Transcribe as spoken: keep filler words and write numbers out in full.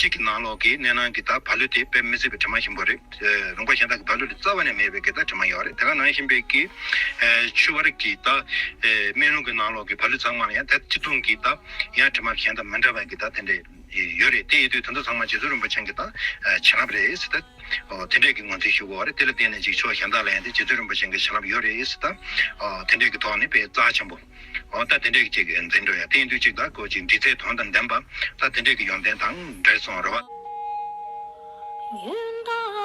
གཅིག་གི་ནང་ལོགས་ཀྱི་གནས་སྣང་གི་ད་བ་ལུ་དེ་དཔེ་མི་སྲིད་པའི་དྲི་མ་ཞིམ་པོ་རེད། ལུང་པ་གཞན་དག་གི་བ་ལུ་ལས་རྩ་བ་ནས་མེད་པའི་གི་ད་དྲི་མ་ཡོད་རེད། དེ་ག་ནང་བཞིན་པའི་གི་ཆུ་བར་གྱི་ད་སྨན་ལུང་གི་ནང་ལོགས་ཀྱི་བ་ལུ་ཚང་མ་ལ་ཡང་ད་སྤྱི་མཐུན་གྱི་ད་ཡང་དྲི་མ་གཞན་དང་མི་འདྲ་བའི་གི་ད་དེ་འདྲས་ཡོད་རེད། དེ་ཡིན་དུས་དེ་ཚོ་ཚང་མ་རྗེ་བཙུན་རིན་པོ་ཆེ་གི་ད་བྱིན་རླབས་རེད་ཟེར་ད། ཨོ་དེ་འདྲས་ཀྱི་ངོས་འཛིན་ཞུ་དགོས་རེད། དེ་ལ་བརྟེན་ནས་ཅིག་ཆོས་གཞན་དག་ལ་ཡང་དེ་རྗེ་བཙུན་རིན་པོ་ཆེ་གི་བྱིན་རླབས་ཡོད་རེད་ཟེར་ད། ཨོ་དེ་འདྲས་ཀྱི་ཐོག་ནས་དཔེ་རྩ་ཆེན་པོ། ཨོ་ད་དེ་འདྲས་ཀྱི་ཅིག་འཛིན་འགྲོ་ཡ་དེ་ཡིན་དུས་ཅིག་ད་ཀོ་ཅིག་འབྲི་རྩལ་དོན་དང་ལྡན་པ་ད་དེ་འདྲས་ཀྱི་ཡོན་ཏན་དང་འབྲེལ་སོང་རེད་བ།